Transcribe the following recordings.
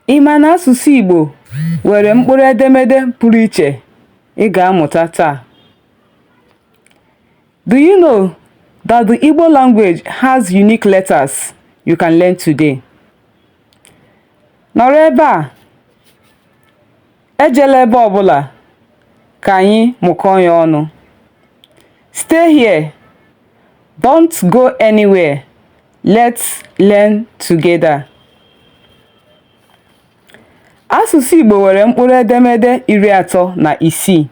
Ị ma na asụsụ Igbo nwere mkpụrụedemede pụrụ iche ị ga-amụta taa? Do you know that the Igbo language has unique letters you can learn today? Nọrọ ebe a, ejela ebe ọbụla, ka anyị mụkọọ ya ọnụ. Stay here, don't go anywhere, let's learn together. Asụsụ Igbo nwere mkpụrụedemede 36.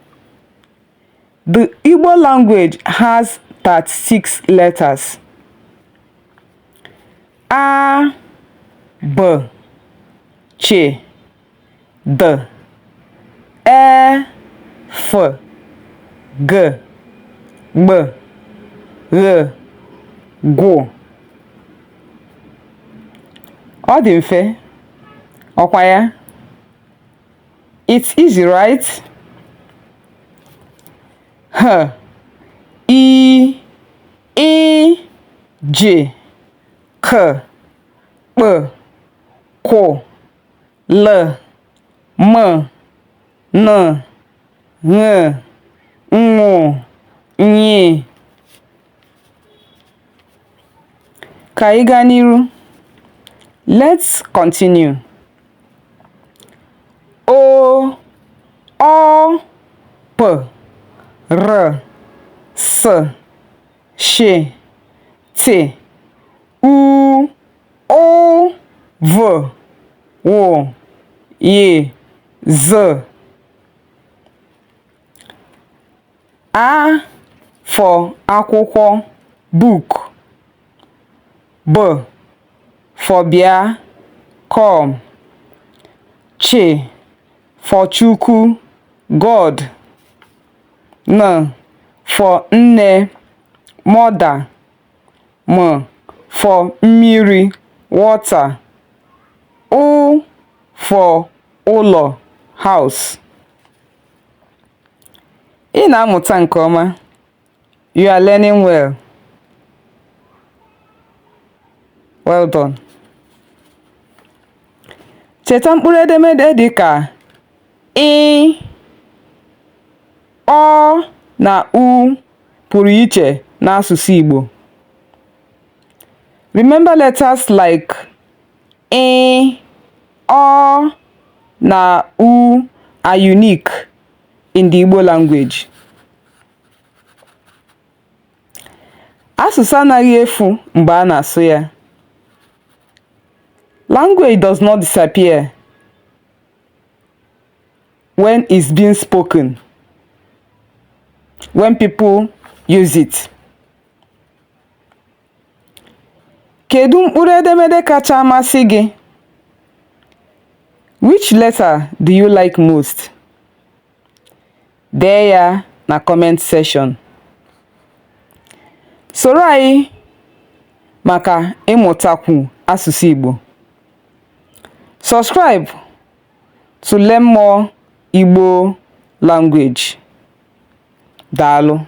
The Igbo language has 36 letters. A, B, Ch, D, E, F, G, Gb, Gh, Gw. Ọ dị mfe, ọkwa ya? It's easy, right? H, I, Ị, J, K, Kp, Kw, L, M, N, Ṅ, Ṅ, Ny. Ka anyị gaa n'iru. Let's continue. O, Ọ, P, R, S, Sh, T, U, Ụ, V, W, Y, Z. A for akwụkwọ book. B for bịa come. Ch for Chukwu God. N for nne mother. M for mmiri water. Ụ for ụlọ house. Ị na-amụta nke ọma. You are learning well. Well done. Cheta mkpụrụedemede dị ka ị, ọ na u pụrụ iche n'asụsụ Igbo. Remember letters like ị, ọ na u are unique in the Igbo language. Asụsụ anaghị efu mgbe a na-asụ ya. Language does not disappear when it's being spoken, when people use it. Kedu mkpụrụedemede kacha amasị gị? Which letter do you like most? Dee ya na comment section. Soro anyị maka ịmụtakwu asụsụ Igbo. Subscribe to learn more Igbo language. Daalụ.